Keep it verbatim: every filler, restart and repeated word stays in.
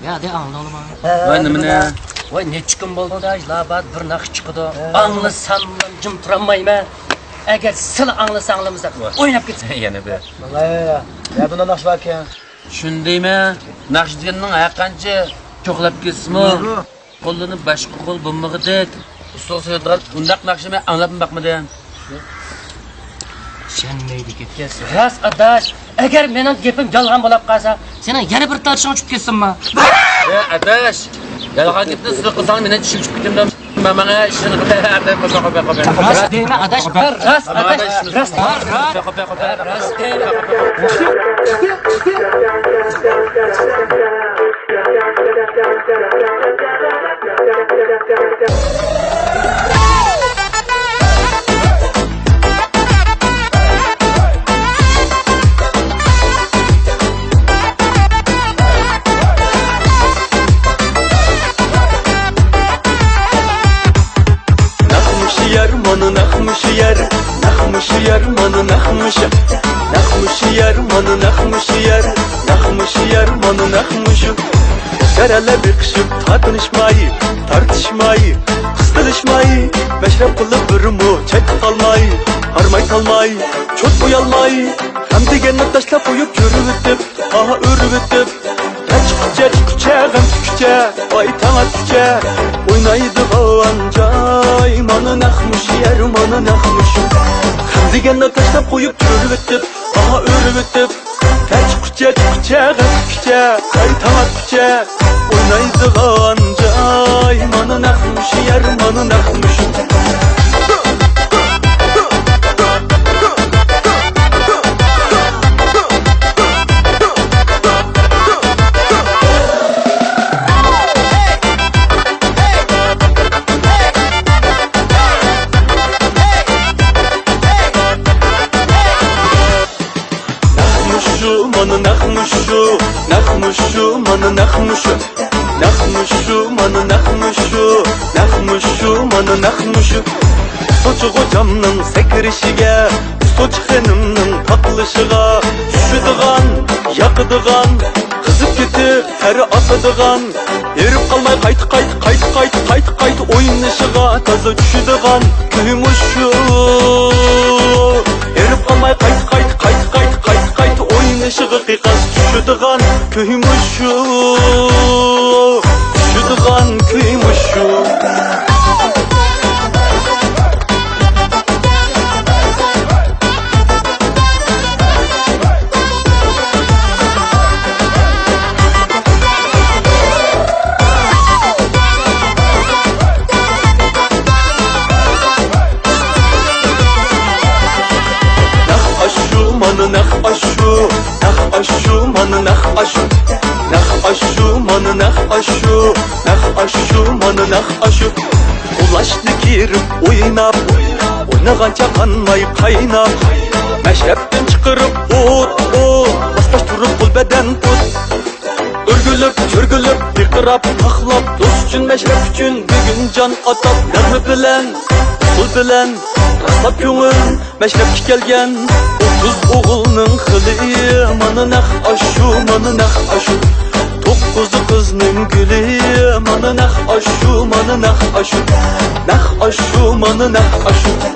يا، دە، ئاڭلىدىڭلىما؟ ۋاي، نېمىنى؟ ۋاي، نەچچە كۈن بولدى، لاپات بىر ناخشا چىقىدۇ. ئاڭلىساملا جىم تۇرالمايمەن. ئەگەر سىلە ئاڭلىسا ئاڭلىمىسا ئويناپ كېتىسەن. يەنە بىر. ۋاي، يا، بۇندا ناخشا باركەن. شۇنى دەيمەن، ناخشا دېگەننىڭ ھەرقانچە چوقلاپ كەتسىمۇ، قوللىرىنى باشقا قول بولمىغۇدەك ئۇسسۇل سېلىدىغان ئۇنداق ناخشىنى مەن ئاڭلاپمۇ باقمىدىم. ئىشەنمەيدىكەنسەن. راست ئاداش، ئەگەر مېنىڭ گېپىم يالغان بولاپ قالسا، سېنىڭ يەنە بىر تارتىشىڭغا چۈشۈپ كەتسۇنما. ئە، ئاداش، يالغان گېپىنى سىر قىلساڭ، مېنىڭ چۈشۈم چۈشۈپ كېتىمدۇ؟ ماڭا ئىشىنىپ. راست دەيمەن ئاداش، راست ئاداش، راست، راست، راست دەيمەن. نەق مۇشۇ يەر، مانا نەق مۇشۇ يەر، نەق مۇشۇ يەر، مانا نەق مۇشۇ. نەق مۇشۇ يەر، مانا نەق مۇشۇ يەر، نەق مۇشۇ يەر، مانا نەق مۇشۇ. شەرەلە بېقىشىپ تارتىنىشماي، تارتىشماي، قىستىلىشماي، مەشرەپ قىلىپ بىرمۇ چەتتە قالماي، ھارماي تالماي، چوت بويالماي، غەم دېگەننى تاشلاپ قويۇپ، كۆرۈۋېتىپ، ئاھ ئۆرۈۋېتىپ، ھە چىققۇچە، چىققۇچە، غەم چىققۇچە، ئاي تاڭ ئاتقۇچە، ئوينايدىغان جاي، مانا نەق مۇشۇ يەر، مانا نەق مۇشۇ. غەم دېگەننى تاشلاپ قويۇپ، كۆرۈۋېتىپ، ئاھ ئۆرۈۋېتىپ، ھە چىققۇچە، چىققۇچە، غەم چىققۇچە، ئاي تاڭ ئاتقۇچە، ئوينايدىغان جاي، مانا نەق مۇشۇ يەر، مانا نەق مۇشۇ. نەق مۇشۇ، مانا نەق مۇشۇ، نەق مۇشۇ، مانا نەق مۇشۇ. نەق مۇشۇ، مانا نەق مۇشۇ، نەق مۇشۇ، مانا نەق مۇشۇ. ئۇستىچى غوجامنىڭ سەكرىشىگە، ئۇستىچى خېنىمنىڭ پاقلىشىغا، چۈشىدىغان، ياقىدىغان، قىزىپ كېتىپ تەر ئاقىدىغان، ھېرىپ قالماي قايتا، قايتا، قايتا، قايتا، قايتا، قايتا ئوينىشىغا تازا چۈشىدىغان كۈي مۇشۇ. ھېرىپ قالماي قايتا، قايتا، قايتا، قايتا، قايتا، قايتا ئوينىشىغا قىيقاس چۈشىدىغان كۈي مۇشۇ. چۈشىدىغان كۈي مۇشۇ. نەق ئاشۇ، مانا نەق ئاشۇ، نەق ئاشۇ، مانا نەق ئاشۇ، نەق ئاشۇ، مانا نەق ئاشۇ، نەق ئاشۇ، مانا نەق ئاشۇ. ئۇلاشنى كىرىپ ئويناپ، ئوينىغانچە قانماي قايناپ، مەشرەپتىن چىقىرىپ ئوت، ئوت، ماسلاشتۇرۇپ قول بەدەن پۇت. ئۆرگۈلۈپ، چۆرگۈلۈپ، پىرقىراپ، قاقلاپ، دوست ئۈچۈن، مەشرەپ ئۈچۈن بۈگۈن جان ئاتاپ، نەغمە بىلەن، ئۇسسۇل بىلەن، راسلاپ كۆڭۈل مەشرەپكە كەلگەن ئوتتۇز ئوغۇلنىڭ خىلى. مانا نەق ئاشۇ، مانا نەق ئاشۇ، توققۇز قىزنىڭ گۈلى. مانا نەق ئاشۇ، مانا نەق ئاشۇ، نەق ئاشۇ، مانا نەق ئاشۇ.